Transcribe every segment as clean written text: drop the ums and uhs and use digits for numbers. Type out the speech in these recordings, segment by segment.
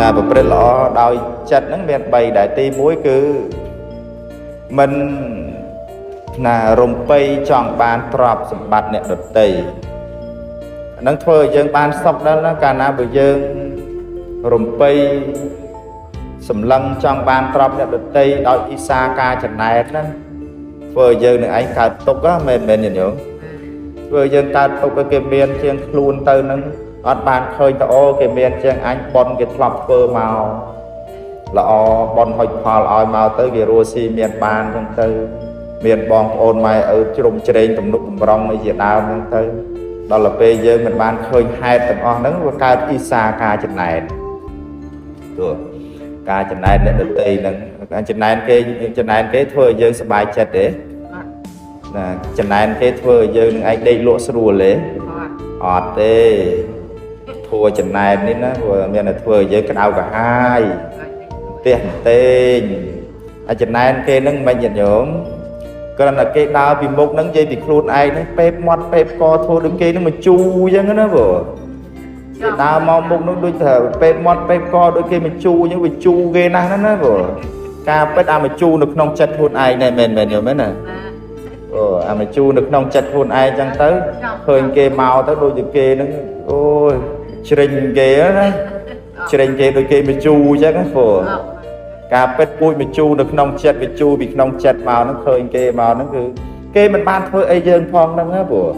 ណាប្រព្រឹត្តល្អដោយចិត្តហ្នឹងមាន3ដែរទី1គឺមិនណារំពៃចង់បានទ្រព្យសម្បត្តិអ្នកដទៃហ្នឹងធ្វើឲ្យយើងបានសុខដល់ណាកាលណាបើយើងរំពៃសម្លឹងចង់បានទ្រព្យអ្នកដទៃដោយអ៊ីសាការចំណែនណាធ្វើឲ្យយើងនឹងឯងកើតទុក្ខមែនមែនញាតិញោមធ្វើឲ្យយើងកើតទុក្ខឲ្យគេមានជាងខ្លួនទៅនឹងអត់បានឃើញទៅអូគេមានជាងអញប៉ុនគេធ្លាប់ធ្វើមកល្អប៉ុនហុចផលឲ្យមកទៅគេរស់ស៊ីមានបានចឹងទៅមានបងប្អូនម៉ែឪជ្រុំជ្រែងទំនុកបំរុងអីជាដើមហ្នឹងទៅដល់ទៅពេលយើងមិនបានឃើញហេតុទាំងអស់ហ្នឹងវាកើតអ៊ីសាការចំណែនទោះការចំណែនអ្នកដទៃហ្នឹងការចំណែនគេចំណែនគេធ្វើឲ្យយើងសប្បាយចិត្តទេណាចំណែនគេធ្វើឲ្យយើងនឹងឯងដេកលក់ស្រួលទេអត់ទេធัวចំណែននេះណាព្រោះមានតែធ្វើឲ្យយើងក្តៅក្រហាយផ្ទះទេងអាចំណែនគេហ្នឹងមិនញាតិញោមគ្រាន់តែគេដើរពីមុខហ្នឹងនិយាយពីខ្លួនឯងហ្នឹងពេបមាត់ពេបកធ្វើដូចគេហ្នឹងមកជូរអញ្ចឹងណាព្រោះគេដើរមកមុខនោះដូចថាពេបមាត់ពេបកដូចគេមកជូរអញ្ចឹងវាជូរគេណាស់ហ្នឹងណាព្រោះការពិតអាមកជូរនៅក្នុងចិត្តខ្លួនឯងណែមែនមែនយល់មែនណាអូអាមកជូរនៅក្នុងចិត្តខ្លួនឯងអញ្ចឹងទៅឃើញគេមកទៅដូចជាគេហ្នឹងអូយជ្រិញគេណាជ្រិញគេដូចគេមកជូរអញ្ចឹងណាព្រោះការពិតពូជមកជូរនៅក្នុងចិត្តវាជូរពីក្នុងចិត្តមកហ្នឹងឃើញគេមកហ្នឹងគឺគេមិនបានធ្វើអីយើងផងហ្នឹងណាព្រោះ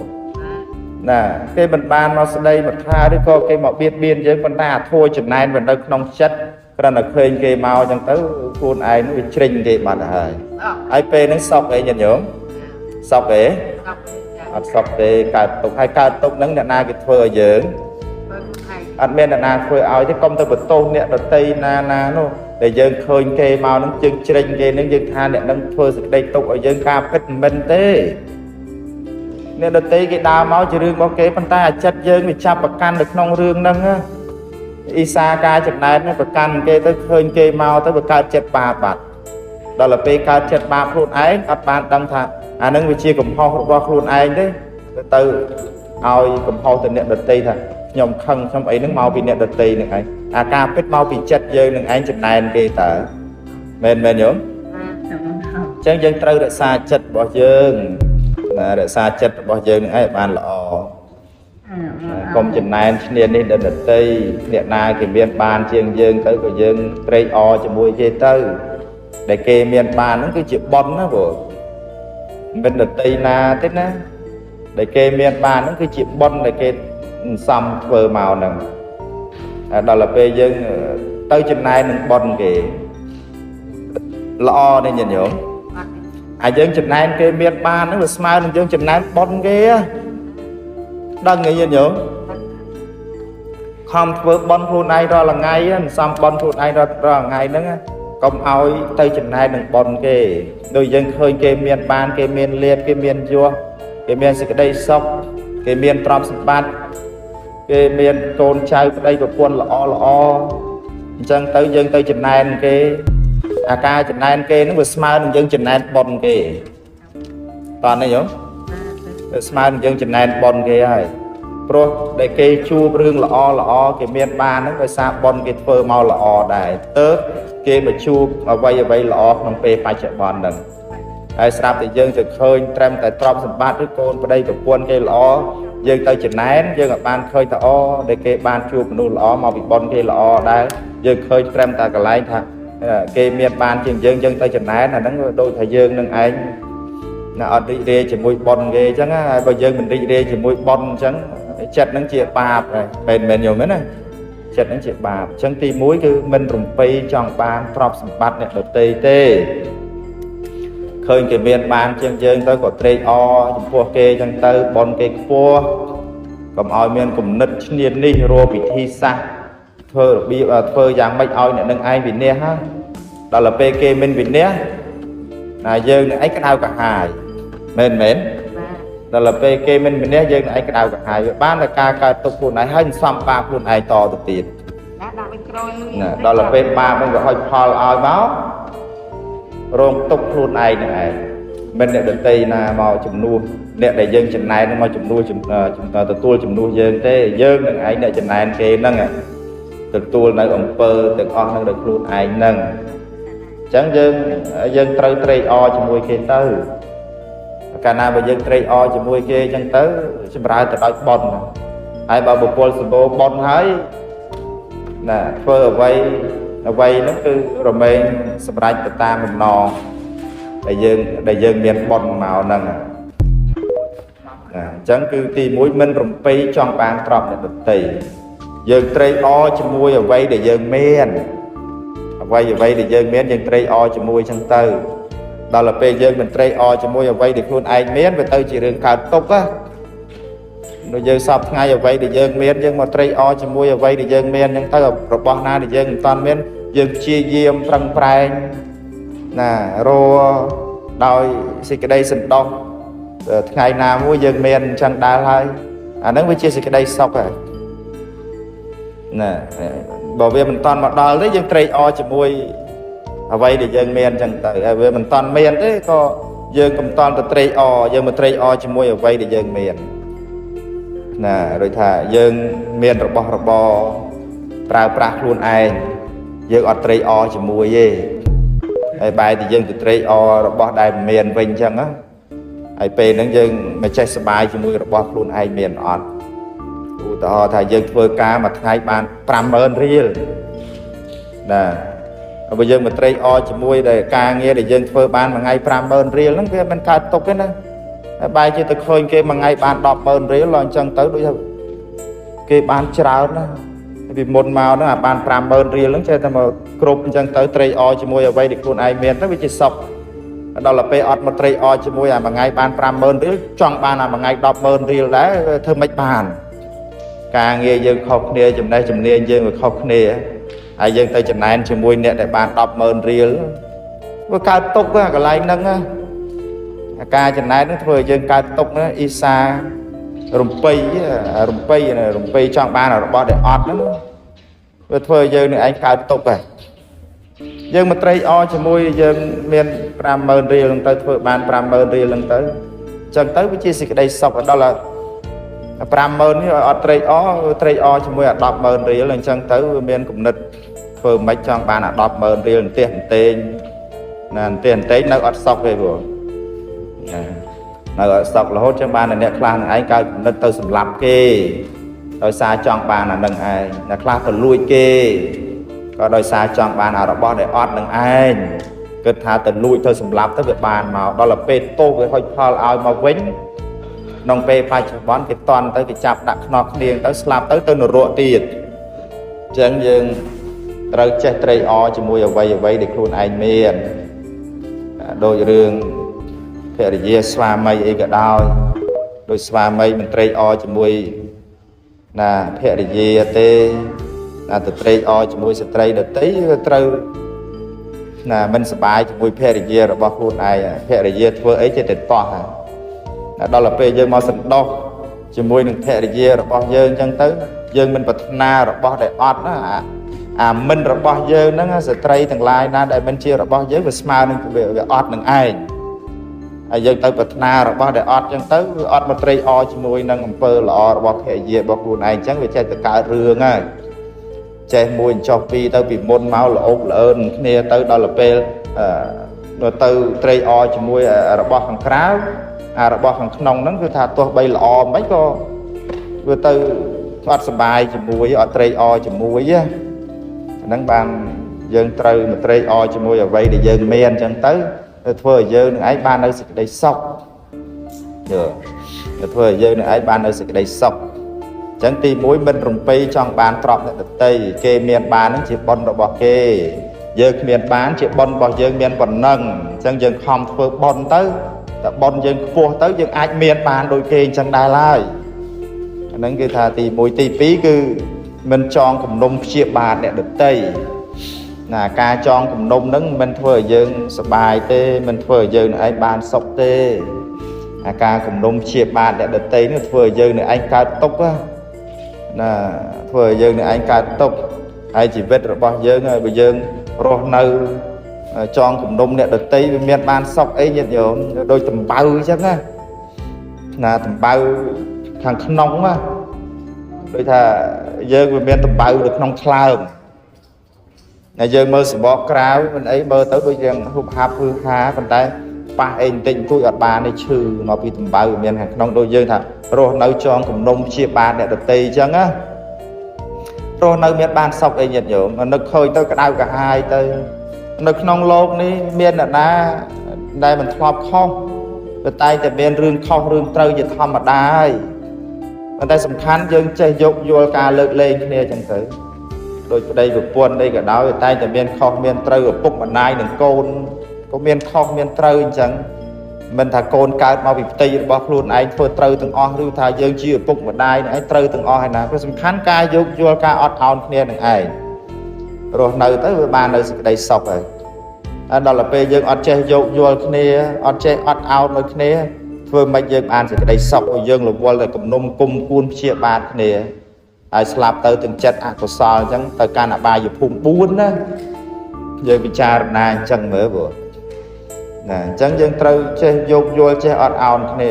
ណាគេមិនបានមកស្ដីមកថាឬក៏គេមកបៀតបៀនយើងប៉ុន្តែអាធัวចំណែនវានៅក្នុងចិត្តគ្រាន់តែឃើញគេមកអញ្ចឹងទៅខ្លួនឯងហ្នឹងវាជ្រិញគេបាត់ទៅហើយហើយពេលហ្នឹងសក់អីញាតិញោមសក់អីអត់សក់ទេកើតទុកហើយកើតទុកហ្នឹងអ្នកណាគេធ្វើឲ្យយើងអត់មានអ្នកណាធ្វើឲ្យទេកុំទៅបន្ទោសអ្នកដទៃណាណានោះដែលយើងឃើញគេមកហ្នឹងជើងជ្រិញគេហ្នឹងយើងថាអ្នកហ្នឹងធ្វើសេចក្តីទុកឲ្យយើងការពិតមិនទេអ្នកដទៃគេដើរមកជារឿងរបស់គេប៉ុន្តែអាចិត្តយើងវាចាប់ប្រកាន់នៅក្នុងរឿងហ្នឹងអ៊ីសាការចំណែនហ្នឹងប្រកាន់គេទៅឃើញគេមកទៅវាកើតចិត្តបាបបាត់ដល់ទៅពេលកើតចិត្តបាបខ្លួនឯងអត់បានដឹងថាអាហ្នឹងវាជាកំហុសរបស់ខ្លួនឯងទេទៅឲ្យកំហុសទៅអ្នកដទៃថាខ្ញុំខឹងខ្ញុំអីហ្នឹងមកពីអ្នកដទៃហ្នឹងឯងអាការពិតមកពីចិត្តយើងនឹងឯងចំណែនគេតើមែនមែនញោមអញ្ចឹងយើងត្រូវរក្សាចិត្តរបស់យើងណារក្សាចិត្តរបស់យើងនឹងឯងបានល្អកុំចំណែនឈ្នានេះដល់ដទៃអ្នកណាគេមានបានជាងយើងទៅក៏យើងត្រេកអរជាមួយគេទៅដែលគេមានបានហ្នឹងគឺជាបុណ្យណាព្រោះមិនដទៃណាទេណាដែលគេមានបានហ្នឹងគឺជាបុណ្យដែលគេសំធ្វើមកហ្នឹងដល់ទៅពេលយើងទៅចំណែននឹងបុណ្យគេល្អនេះញាតិញោមអាយើងចំណែនគេមានបានហ្នឹងវាស្មើនឹងយើងចំណែនបុណ្យគេដឹងទេញាតិញោមខំធ្វើបុណ្យខ្លួនឯងរាល់ថ្ងៃសំបុណ្យខ្លួនឯងរាល់ថ្ងៃហ្នឹងកុំឲ្យទៅចំណែននឹងបុណ្យគេដូចយើងឃើញគេមានបានគេមានលាភគេមានយសគេមានសេចក្តីសុខគេមានទ្រព្យសម្បត្តិគេមានកូនចៅប្តីប្រពន្ធល្អល្អអញ្ចឹងទៅយើងទៅចំណែនគេអាការចំណែនគេហ្នឹងវាស្មើនឹងយើងចំណែនបុណ្យគេតោះនេះញោមវាស្មើនឹងយើងចំណែនបុណ្យគេហើយព្រោះដែលគេជួបរឿងល្អល្អគេមានបានហ្នឹងដោយសារបុណ្យគេធ្វើមកល្អដែរទៅគេមកជួបអ្វីអ្វីល្អក្នុងពេលបច្ចុប្បន្នហ្នឹងហើយស្រាប់តែយើងទៅឃើញត្រឹមតែទ្រព្យសម្បត្តិឬកូនប្តីប្រពន្ធគេល្អយើងទៅចំណែនយើងក៏បានឃើញថាអូដែលគេបានជួបមនុស្សល្អមកពីបុណ្យគេល្អដែរយើងឃើញត្រឹមតែកន្លែងថាគេមានបានជាងយើងយើងទៅចំណែនអាហ្នឹងដូចថាយើងនឹងឯងណាអត់រីករាយជាមួយបុណ្យគេអញ្ចឹងហើយបើយើងមិនរីករាយជាមួយបុណ្យអញ្ចឹងចិត្តហ្នឹងជាបាបហើយមែនមែនយល់មែនណាចិត្តហ្នឹងជាបាបអញ្ចឹងទី1គឺមិនរំពៃចង់បានទ្រព្យសម្បត្តិអ្នកដទៃទេឃើញគេមានបានជាងយើងទៅក៏ត្រេកអរចំពោះគេអញ្ចឹងទៅបុណ្យគេខ្ពស់កុំឲ្យមានគំនិតឈ្នានេះរកពិធីសាស្ត្រធ្វើរបៀបធ្វើយ៉ាងម៉េចឲ្យអ្នកនឹងឯងវិនាសហ្នឹងដល់ទៅពេលគេមិនវិនាសណាយើងនឹងឯងក្តៅក្រហាយមែនមែនដល់ទៅពេលគេមិនវិនាសយើងនឹងឯងក្តៅក្រហាយវាបានតែការកើតទុកខ្លួនឯងហើយសំបាបខ្លួនឯងតទៅទៀតណាដល់ទៅពេលបាបនឹងវាហុចផលឲ្យមករងទុកខ្លួនឯងនឹងឯងមិនអ្នកដទៃណាមកជំនួសអ្នកដែលយើងចំណែនមកជំនួសទទួលជំនួសយើងទេយើងនឹងឯងអ្នកចំណែនគេហ្នឹង ទទួលនៅអំពើទាំងអស់នឹងដោយខ្លួនឯងនឹងអញ្ចឹងយើងត្រូវត្រេកអរជាមួយគេទៅកាលណាបើយើងត្រេកអរជាមួយគេអញ្ចឹងទៅចម្រើនទៅដោយបុណ្យហើយបើបុគ្គលសម្បូរបុណ្យហើយណាធ្វើអ្វីអ្វីហ្នឹងគឺរមែងសម្រេចទៅតាមបំណងដែលយើងមានបុណ្យមកហ្នឹងណាអញ្ចឹងគឺទី1មិនរំពៃចង់បានទ្រព្យអ្នកដទៃយើងត្រេកអរជាមួយអ្វីដែលយើងមានអ្វីអ្វីដែលយើងមានយើងត្រេកអរជាមួយអញ្ចឹងទៅដល់ទៅពេលយើងមិនត្រេកអរជាមួយអ្វីដែលខ្លួនឯងមានវាទៅជារឿងកើតទុក្ខណាដូចយើងសពថ្ងៃអ្វីដែលយើងមានយើងមកត្រេកអរជាមួយអ្វីដែលយើងមានអញ្ចឹងទៅរបស់ណាដែលយើងមិនតាន់មានយើងព្យាយាមប្រឹងប្រែងណារដោយសេចក្តីសន្តោសថ្ងៃណាមួយយើងមានអញ្ចឹងដែរហើយអាហ្នឹងវាជាសេចក្តីសុខហើយណាបើវាមិនតាន់មកដល់ទេយើងត្រេកអរជាមួយអ្វីដែលយើងមានអញ្ចឹងទៅហើយវាមិនតាន់មានទេក៏យើងកុំតាន់ទៅត្រេកអរយើងមកត្រេកអរជាមួយអ្វីដែលយើងមានណាដូចថាយើងមានរបស់របរប្រើប្រាស់ខ្លួនឯងយើងអត់ត្រេកអរជាមួយទេហើយបែរតែយើងទៅត្រេកអររបស់ដែលមិនមានវិញអញ្ចឹងណាហើយពេលហ្នឹងយើងមិនចេះសប្បាយជាមួយរបស់ខ្លួនឯងមានអត់ឧទាហរណ៍ថាយើងធ្វើការមួយថ្ងៃបាន50000រៀលណាបើយើងមកត្រេកអរជាមួយដែលការងារដែលយើងធ្វើបានមួយថ្ងៃ50000រៀលហ្នឹងវាមិនកើតទុកទេណាហើយបែរជាទៅឃើញគេមួយថ្ងៃបាន100,000រៀលដល់អញ្ចឹងទៅដូចថាគេបានច្រើនណាពីមុនមកហ្នឹងអាបាន50000រៀលហ្នឹងចេះតែមកគ្រប់អញ្ចឹងទៅត្រេកអរជាមួយអ្វីដែលខ្លួនឯងមានទៅវាជាសុខដល់ទៅពេលអត់មកត្រេកអរជាមួយអាមួយថ្ងៃបាន50000រៀលចង់បានអាមួយថ្ងៃ100,000រៀលដែរធ្វើម៉េចបានការងារយើងខុសគ្នាចំណេះជំនាញយើងវាខុសគ្នាហើយយើងទៅចំណែនជាមួយអ្នកដែលបាន100,000រៀលវាកើតទុក្ខកន្លែងហ្នឹងណាការចំណែនហ្នឹងធ្វើឲ្យយើងកើតទុក្ខណាអ៊ីសារំពៃរំពៃរំពៃចង់បានរបស់ដែលអត់ហ្នឹងវាធ្វើឲ្យយើងនឹងឯងកើតទុក្ខហើយយើងមកត្រេកអរជាមួយយើងមាន50000រៀលហ្នឹងទៅធ្វើបាន50000រៀលហ្នឹងទៅអញ្ចឹងទៅវាជាសេចក្តីសុខដល់50000នេះឲ្យអត់ត្រេកអរត្រេកអរជាមួយអា100,000រៀលអញ្ចឹងទៅវាមានគំនិតធ្វើមិនចង់បានអា100,000រៀលអន្ទះអន្ទែងណាអន្ទះអន្ទែងនៅអត់សុខទេព្រោះណានៅអត់សុខរហូតចឹងបានអ្នកខ្លះនឹងឯងកើតគំនិតទៅសម្លាប់គេដោយសារចង់បានអានឹងឯងអ្នកខ្លះទៅលួចគេក៏ដោយសារចង់បានអារបស់ដែលអត់នឹងឯងគិតថាទៅលួចទៅសម្លាប់ទៅវាបានមកដល់ទៅពេលទោសវាហុចផលឲ្យមកវិញក្នុងពេលបច្ចុប្បន្នគេតន់ទៅគេចាប់ដាក់ខ្នោះគ្នាទៅស្លាប់ទៅទៅនរកទៀតអញ្ចឹងយើងត្រូវចេះត្រេកអរជាមួយអ្វីអ្វីដែលខ្លួនឯងមានដូចរឿងភរិយាស្វាមីអីក៏ដោយដូចស្វាមីមិនត្រេកអរជាមួយណាភរិយាទេណាទៅត្រេកអរជាមួយស្ត្រីដទៃវាត្រូវណាមិនសប្បាយជាមួយភរិយារបស់ខ្លួនឯងភរិយាធ្វើអីចេះតែតោះដល់ទៅពេលយើងមកសន្តោសជាមួយនឹងភរិយារបស់យើងអញ្ចឹងទៅយើងមិនប្រាថ្នារបស់ដែលអត់ណាអាមិនរបស់យើងហ្នឹងស្ត្រីទាំងឡាយណាដែលមិនជារបស់យើងវាស្មើនឹងវាអត់នឹងឯងហើយយើងទៅប្រាថ្នារបស់ដែលអត់អញ្ចឹងទៅវាអត់មកត្រេកអរជាមួយនឹងអំពើល្អរបស់ភរិយារបស់ខ្លួនឯងអញ្ចឹងវាចេះតែកើតរឿងហើយចេះមួយចុះពីរទៅពីមុនមកល្អោកល្អឿនគ្នាទៅដល់ទៅពេលទៅត្រេកអរជាមួយរបស់ខាងក្រៅអារបស់ខាងក្នុងហ្នឹងគឺថាទោះបីល្អមិនក៏វាទៅអត់សប្បាយជាមួយអត់ត្រេកអរជាមួយណាហ្នឹងបានយើងត្រូវមកត្រេកអរជាមួយអ្វីដែលយើងមានអញ្ចឹងទៅធ្វើឲ្យយើងនឹងឯងបាននៅសេចក្តីសុខយល់ទៅធ្វើឲ្យយើងនឹងឯងបាននៅសេចក្តីសុខអញ្ចឹងទី1មិនរំពៃចង់បានទ្រព្យអ្នកដទៃគេមានបានហ្នឹងជាបុណ្យរបស់គេយើងគ្មានបានជាបុណ្យរបស់យើងមានប៉ុណ្ណឹងអញ្ចឹងយើងខំធ្វើបុណ្យទៅតែបុណ្យយើងខ្ពស់ទៅយើងអាចមានបានដូចគេអញ្ចឹងដែរឡើយអាហ្នឹងគឺថាទី1ទី2គឺមិនចងគំនុំព្យាបាទអ្នកដទៃណាការចងគំនុំហ្នឹងមិនធ្វើឲ្យយើងសប្បាយទេមិនធ្វើឲ្យយើងនឹងឯងបានសុខទេអាការគំនុំព្យាបាទអ្នកដទៃនេះធ្វើឲ្យយើងនឹងឯងកើតទុក្ខណាធ្វើឲ្យយើងនឹងឯងកើតទុក្ខហើយជីវិតរបស់យើងហើយបើយើងរស់នៅចងគំនុំអ្នកដទៃវាមានបានសុខអីញាតិញោមដូចដំបៅអញ្ចឹងណាណាដំបៅខាងក្នុងណា ដូចថាយើងវាមានដំបៅនៅក្នុងថ្លើមហើយយើងមើលសបកក្រៅមិនអីមើលទៅដូចយ៉ាងហូបហាប់ហឺហាប៉ុន្តែប៉ះអីបន្តិចបន្តួចអត់បានទេឈឺមកពីដំបៅមានខាងក្នុងដូចយើងថារស់នៅចងគំនុំជាបានអ្នកដតីអញ្ចឹងណារស់នៅមានបានសុខអីញាតិញោមនឹកឃើញទៅក្តៅក្រហាយទៅនៅក្នុងโลกនេះមានអ្នកណាដែលមិនធ្លាប់ខុសតែតែងតែមានរឿងខុសរឿងត្រូវជាធម្មតាហើយប៉ុន្តែសំខាន់យើងចេះយោគយល់ការលើកលែងគ្នាអញ្ចឹងទៅដោយប្តីប្រពន្ធអីក៏ដោយតែងតែមានខុសមានត្រូវឪពុកម្ដាយនិងកូនក៏មានខុសមានត្រូវអញ្ចឹងមិនថាកូនកើតមកពីផ្ទៃរបស់ខ្លួនឯងធ្វើត្រូវទាំងអស់ឬថាយើងជាឪពុកម្ដាយនឹងឯងត្រូវទាំងអស់ហើយណាព្រោះសំខាន់ការយោគយល់ការអត់ឱនគ្នានឹងឯងរស់នៅទៅវាបាននៅសេចក្តីសុខហើយហើយដល់ទៅពេលយើងអត់ចេះយោគយល់គ្នាអត់ចេះអត់ឱននៅគ្នាធ្វើម៉េចយើងបានសេចក្តីសុខឲ្យយើងរវល់តែគំនុំគុំគួនព្យាបាទគ្នាហើយស្លាប់ទៅទាំងចិត្តអកុសលអញ្ចឹងទៅកាន់អបាយភូមិ4ណាយើងពិចារណាអញ្ចឹងមើលព្រោះណាអញ្ចឹងយើងត្រូវចេះយោគយល់ចេះអត់ឱនគ្នា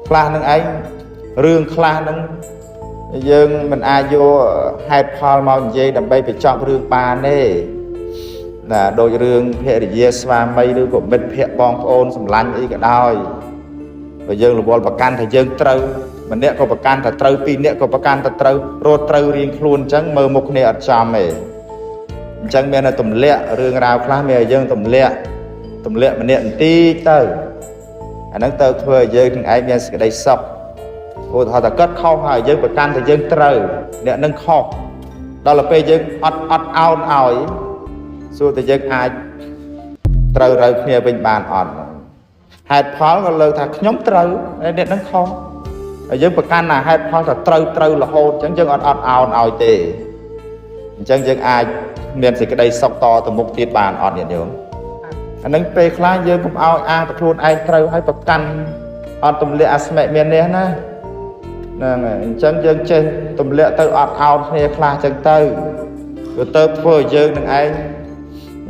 ខ្លះនឹងឯងរឿងខ្លះនឹងយើងមិនអាចយកហេតុផលមកនិយាយដើម្បីបញ្ចប់រឿងបានទេណាដូចរឿងភរិយាស្វាមីឬក៏មិត្តភក្តិបងប្អូនសម្លាញ់អីក៏ដោយបើយើងរវល់ប្រកាន់ថាយើងត្រូវម្នាក់ក៏ប្រកាន់ថាត្រូវពីរនាក់ក៏ប្រកាន់ថាត្រូវរត់ត្រូវរៀងខ្លួនអញ្ចឹងមើលមុខគ្នាអត់ចំទេអញ្ចឹងមានតែទម្លាក់រឿងរ៉ាវខ្លះមានឲ្យយើងទម្លាក់ម្នាក់បន្តិចទៅអាហ្នឹងទៅធ្វើឲ្យយើងនឹងឯងមានសេចក្តីសុខឧទាហរណ៍ថាគាត់ខុសហើយយើងប្រកាន់ថាយើងត្រូវអ្នកនឹងខុសដល់ទៅពេលយើងអត់អោនឲ្យសួរតែយើងអាចត្រូវរូវគ្នាវិញបានអត់ហេតុផលក៏លើកថាខ្ញុំត្រូវអ្នកនឹងខុសហើយយើងប្រកាន់ថាហេតុផលថាត្រូវរហូតអញ្ចឹងយើងអត់អោនឲ្យទេអញ្ចឹងយើងអាចមានសេចក្តីសុខតទៅមុខទៀតបានអត់ញាតិញោមអានឹងពេលខ្លះយើងកុំឲ្យអាងតែខ្លួនឯងត្រូវហើយប្រកាន់អត់ទម្លាក់អាស្មិមាននេះណាហ្នឹងហើយអញ្ចឹងយើងចេះទម្លាក់ទៅអត់អោនគ្នាខ្លះអញ្ចឹងទៅវាទៅធ្វើឲ្យយើងនឹងឯង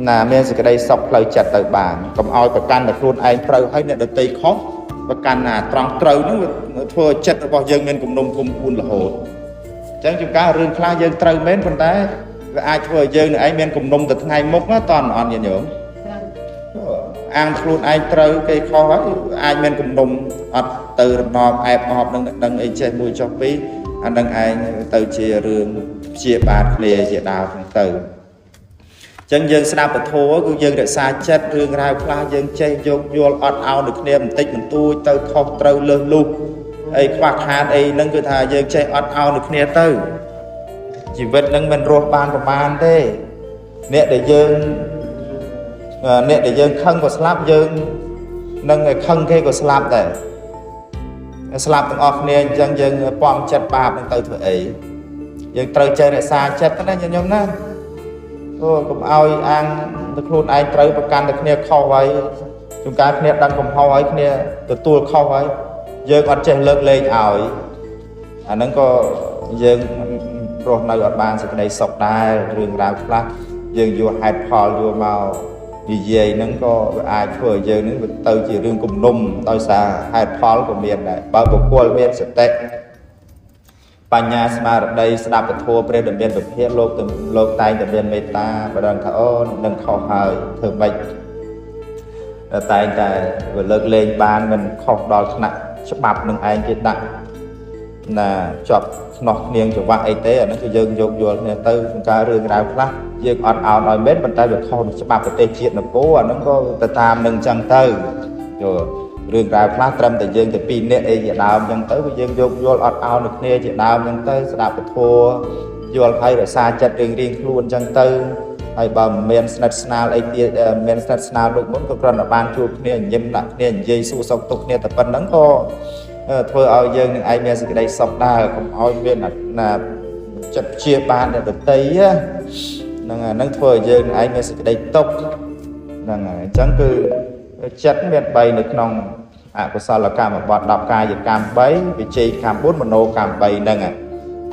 ណាមានសេចក្តីសុខផ្លូវចិត្តទៅបានកុំឲ្យប្រកាន់តែខ្លួនឯងត្រូវហើយអ្នកដទៃខុសប្រកាន់ណាត្រង់ត្រូវហ្នឹងវាធ្វើឲ្យចិត្តរបស់យើងមានគំនុំគុំគួនរហូតអញ្ចឹងជួនកាលរឿងខ្លះយើងត្រូវមែនប៉ុន្តែវាអាចធ្វើឲ្យយើងនឹងឯងមានគំនុំទៅថ្ងៃមុខណាតន់អត់ញាតិញោមអាងខ្លួនឯងត្រូវគេខុសហើយអាចមានគំនុំអត់ទៅរណបអែបអបនឹងដឹងអីចេះមួយចុះពីរអានឹងឯងទៅជារឿងព្យាបាទគ្នាជាដើមហ្នឹងទៅអញ្ចឹងយើងស្ដាប់ពធគឺយើងរក្សាចិត្តរឿងរ៉ាវខ្លះយើងចេះយោគយល់អត់ឱននឹងគ្នាបន្តិចបន្តួចទៅខុសត្រូវលើសលុះអីខ្វះខាតអីហ្នឹងគឺថាយើងចេះអត់ឱននឹងគ្នាទៅជីវិតហ្នឹងមិនរស់បានប្រមាណទេអ្នកដែលយើងខឹងក៏ស្លាប់យើងនឹងខឹងគេក៏ស្លាប់ដែរស្លាប់ទាំងអស់គ្នាអញ្ចឹងយើងពំចិត្តបាបនឹងទៅធ្វើអីយើងត្រូវចេះរក្សាចិត្តណាញាតិញោមណាអូកុំឲ្យអាងទៅខ្លួនឯងត្រូវប្រកាន់តែគ្នាខុសហើយជួនកាលគ្នាដឹងកំហុសហើយគ្នាទទួលខុសហើយយើងអត់ចេះលើកលែងឲ្យអាហ្នឹងក៏យើងរស់នៅអត់បានសេចក្តីសុខដែររឿងរ៉ាវខ្លះយើងយកហេតុផលយកមកនិយាយហ្នឹងក៏វាអាចធ្វើឲ្យយើងហ្នឹងវាទៅជារឿងគំនុំដោយសារហេតុផលក៏មានដែរបើបុគ្គលមានសតិបញ្ញាស្មារតីស្ដាប់ពធព្រះដ៏មានវិភាកលោកតែងតែមានមេត្តាបើដឹងថាអូនឹងខុសហើយធ្វើម៉េចតែងតែវាលើកលែងបានមិនខុសដល់ថ្នាក់ច្បាប់នឹងឯងគេដាក់ណាជាប់ខ្នោះគ្នាងចង្វាក់អីទេអាហ្នឹងគឺយើងយោគយល់គ្នាទៅក្នុងការរឿងរ៉ាវខ្លះយើងអត់អោនឲ្យមែនប៉ុន្តែវាខុសនឹងច្បាប់ប្រទេសជាតិនគរអាហ្នឹងក៏ទៅតាមនឹងចឹងទៅយល់រឿងរ៉ាវខ្លះត្រឹមតែយើងទៅពីរនាក់អីជាដើមចឹងទៅវាយើងយោគយល់អត់អោននឹងគ្នាជាដើមចឹងទៅស្ដាប់ពធយល់ឲ្យរក្សាចិត្តរៀងៗខ្លួនចឹងទៅហើយបើមិនមានស្និទ្ធស្នាលអីទៀតមានស្និទ្ធស្នាលដូចមុនក៏គ្រាន់តែបានជួបគ្នាញញឹមដាក់គ្នានិយាយសួរសុខទុក្ខគ្នាតែប៉ុណ្្នឹងក៏ធ្វើឲ្យយើងនឹងឯងមានសេចក្តីសុខដែរកុំឲ្យមានណាចិត្តព្យាបាទអ្នកដទៃហ្នឹងហើយហ្នឹងធ្វើឲ្យយើងនឹងឯងមានសេចក្តីទុក្ខហ្នឹងហើយអញ្ចឹងគឺចិត្តមាន3នៅក្នុងអកុសលកម្មបត្តិ10កាយកម្ម3វិជ័យកម្ម4មโนកម្ម3ហ្នឹង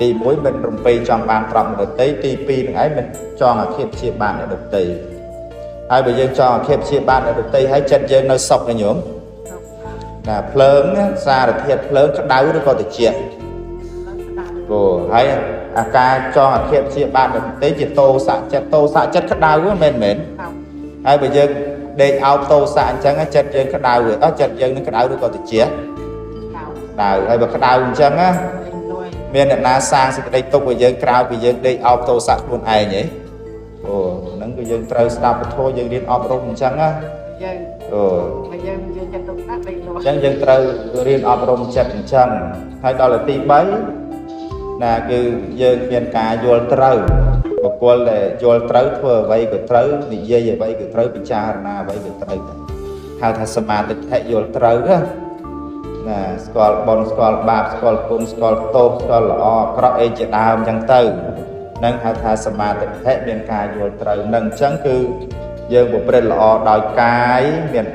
ទី1មិនរំពេចង់បានទ្រព្យអ្នកដទៃទី2នឹងឯងមិនចង់អាឃាតព្យាបាទអ្នកដទៃហើយបើយើងចង់អាឃាតព្យាបាទអ្នកដទៃហើយចិត្តយើងនៅសុខណាញោមណាភ្លើងសារធាតុភ្លើងក្តៅឬក៏ត្រជាក់ ព្រោះហើយអាការចងអាឃាតជាបាតដទៃជាតោសៈចិត្តតោសៈចិត្តក្តៅហ្នឹងមែនមែន អោ ហើយបើយើងដេកអោបតោសៈអញ្ចឹងចិត្តយើងក្តៅអត់ចិត្តយើងនឹងក្តៅឬក៏ត្រជាក់ កៅ ក្តៅហើយបើក្តៅអញ្ចឹងណា លេងលួយ មានអ្នកណាសាងសេចក្តីទុកឲ្យយើងក្រៅពីយើងដេកអោបតោសៈខ្លួនឯងហីអូហ្នឹងគឺយើងត្រូវស្ដាប់ពធយើងរៀនអប់រំអញ្ចឹងណា យើង អូ បើយើងយកចិត្តទុកដាក់លេងលួយ អញ្ចឹងយើងត្រូវរៀនអប់រំចិត្តអញ្ចឹងហើយដល់ទី3ណាគឺយើងមានការយល់ត្រូវបុគ្គលដែលយល់ត្រូវធ្វើអ្វីក៏ត្រូវនិយាយអ្វីក៏ត្រូវពិចារណាអ្វីក៏ត្រូវដែរហៅថាសមាទិដ្ឋិយល់ត្រូវណាណាស្គាល់បុណ្យស្គាល់បាបស្គាល់គុណស្គាល់ទោសស្គាល់ល្អអាក្រក់អីជាដើមអញ្ចឹងទៅនឹងហៅថាសមាទិដ្ឋិមានការយល់ត្រូវនឹងអញ្ចឹងគឺយើងប្រព្រឹត្តល្អដោយកាយមាន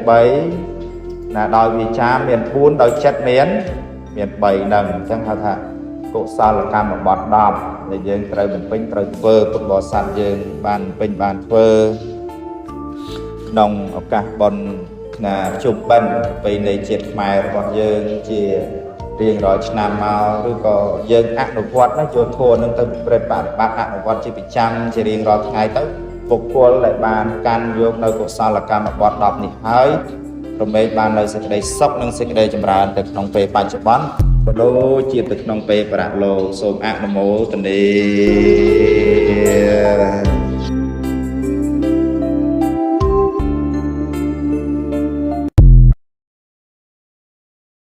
3ណាដោយវាចាមាន4ដោយចិត្តមានមាន3ហ្នឹងអញ្ចឹងហៅថាកុសលកម្មបត្តិ10ដែលយើងត្រូវបំពេញត្រូវធ្វើពុទ្ធបរិស័ទយើងបានបំពេញបានធ្វើក្នុងឱកាសបុណ្យណាជុំបិណ្ឌប្រពៃណីជាតិខ្មែររបស់យើងជារៀងរាល់ឆ្នាំមកឬក៏យើងអនុវត្តណាយកធម៌នឹងទៅប្រព្រឹត្តបប្រតិបត្តិអនុវត្តជាប្រចាំជារៀងរាល់ថ្ងៃទៅបុគ្គលដែលបានកាន់យកនៅកុសលកម្មបត្តិ10នេះហើយរមែងបាននៅសេចក្តីសុខនិងសេចក្តីចម្រើនទៅក្នុងពេលបច្ចុប្បន្នក៏ដូចជាទៅក្នុងពេលបរលោកសូមអនុមោទនា។